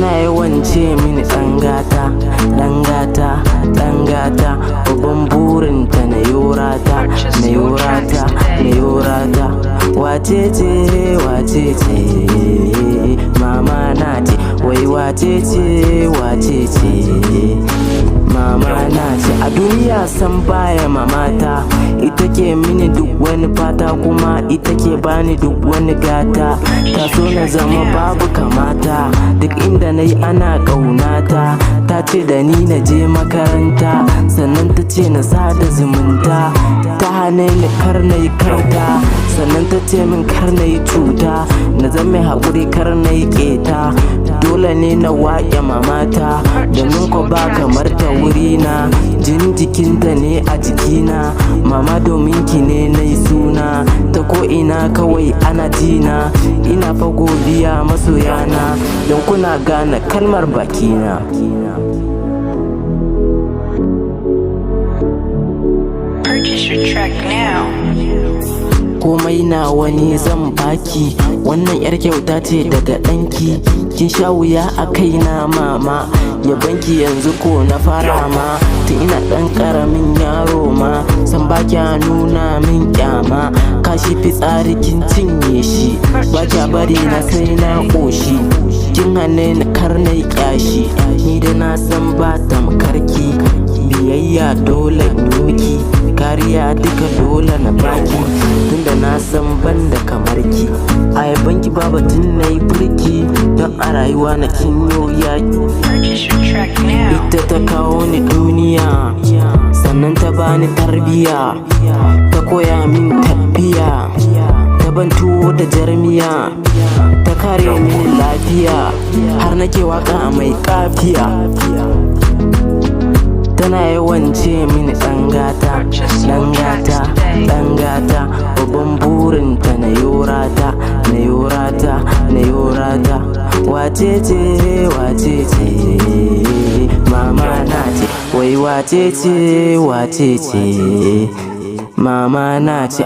Tana yawan ce mini ɗan gata, ɗan gata, ɗan gata. Babban burinta na yorata, na yorata, na yorata. Wace ce, wace ce, mama na ce. Wai wace ce, wace ce, mama na ce. A duniya san baya mamata, ita ke mini duk wani fata, kuma ita ke bani duk wani gata. Ta so na zama babu kamata, duk inda na yi ana ƙaunata. Ta ce da ni na je makaranta, sannan ta ce na sada zumunta. Ta hane ni kar na yi karta, sannan ta ce min kar na yi cuta, na zama mai haƙuri, kar na yi ƙeta. Dole ne na waƙe mamata, domin ko ba kamar ta wurina. Jinin jikinta ne a jikina. Mama, domin ki ne na yi suna, ta ko ina kawai ana jina. Ina fa godiya masoyana, don kuna gane kalmar bakina. Purchase your track now. Komai na wani zan baki, wannan yar kyauta ce daga ɗanki. Kin sha wuya a kaina, mama, yabanki yanzu ko na fara ma. Tun ina ɗan ƙaramin yaro ma, san ba kya nuna min kyama. Kashi, fitsari, kin cinye shi, ba kya bari na sai na ƙoshi. Kin hane ni kar na yi ƙyashi, ni da na san ba tamkarki. Biyayya dole in yi miki, kariya duka dole na baki, tunda na san ban da kamar ki. A yabanki ba batun na yi birki, don a rayuwa na kin yo yaki. Purchase your track now. Ita ta kawo ni duniya, sannan ta bani tarbiya, ta koya min tafiya, ta ban tuwo da jarmiya, ta kare mini lafiya, har nake waka mai kafiya. Tana yawan ce mini ɗan gata, ɗan gata, ɗan gata. Babban burinta na yorata, na yorata, na yorata. Wace ce, wace ce, mama na ce. Wai wace ce, wace ce, mama na ce.